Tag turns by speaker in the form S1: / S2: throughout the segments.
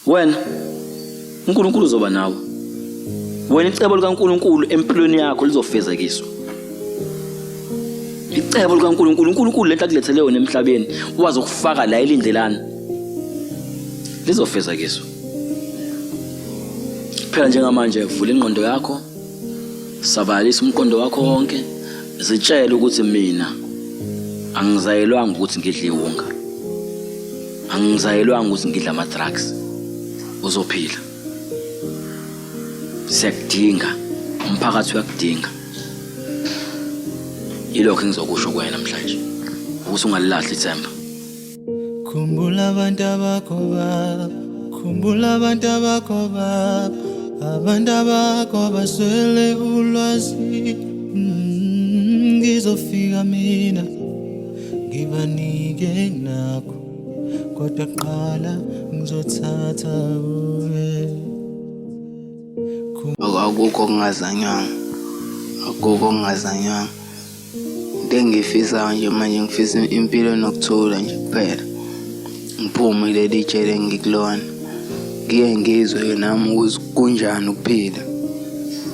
S1: Wena uNkulunkulu uzoba nawe. Wena icebo likaNkulunkulu empilweni yakho lizofezekiswa. Icebo likaNkulunkulu, uNkulunkulu lento akulethele yona emhlabeni, wazokufaka la elindlelana. Lizofezekiswa. Phela njengamanje vula ingqondo yakho, sabalalisa umqondo wakho wonke, zitshele ukuthi mina angizayelwanga ukuthi ngidle iwunga. Angizayelwanga ukuthi ngidle ama-drugs. Uzophila. Siyakudinga. Umphakathi uyakudinga. Yilokho engizokusho kuwena namhlanje. Ukuthi ungalilahli ithemba.
S2: Khumbula abantu abakho baba, khumbula abantu abakho baba, abantu abakho baswele ulwazi. Ngizofika mina ngibanike nakho, kodwa kuqala ngizothatha kuwe.
S3: Akukho okungazanywanga, akukho okungazanywanga. Into engiyifisayo nje manje ngifisa impilo enokuthula nje kuphela. Ngiphume kuleli jele engikulona. Ngike ngizwe nami ukuthi kunjani ukuphila.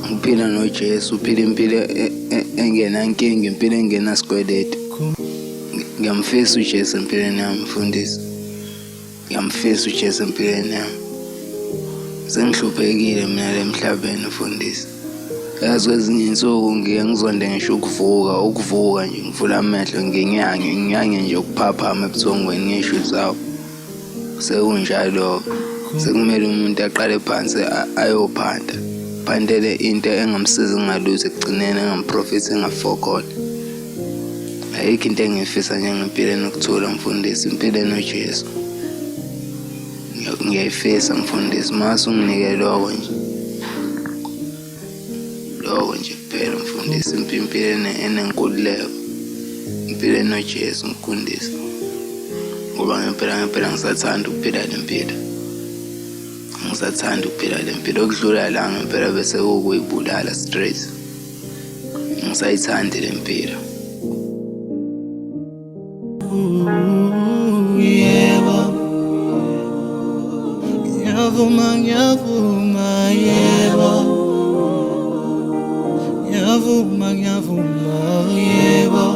S3: Ukuphila noJesu, uphila impilo e, e, engenankinga, impilo engenasikweletu. Ngiyamfisa uJesu empilweni yami mfundisi. Ngiyamfisa uJesu empilweni yami. Sengihluphekile mina la emhlabeni mfundisi. Yazi kwezinye iy'nsuku ngiye ngizonde ngisho ukuvuka, ukuvuka nje ngivula amehlo nginyange, nginyange nje ukuphaphama ebuthongweni ngisho ukuthi hawu sekunjalo-ke. Sekumele umuntu aqale phansi ayophanda, phandele into engamsiza ngalutho ekugcineni engamprofitha engafokola. Ayikho into engiyifisa njengempilo enokuthula mfundisi, impilo enoJesu. Ngiyayifisa mfundisi, mase unginike lokho nje. Lokho nje kuphela mfundisi, impilo enenkululeko. Impilo enoJesu mfundisi. Ngoba ngempela ngempela ngisathanda ukuphila le mpilo. Ngisathanda ukuphila le mpilo okudlula la ngempela bese kuwukuyibulala straight. Ngisayithandi le mpilo.
S2: Yebo, ngiyavuma, ngiyavuma, yebo, ngiyavuma, ngiyavuma, yebo.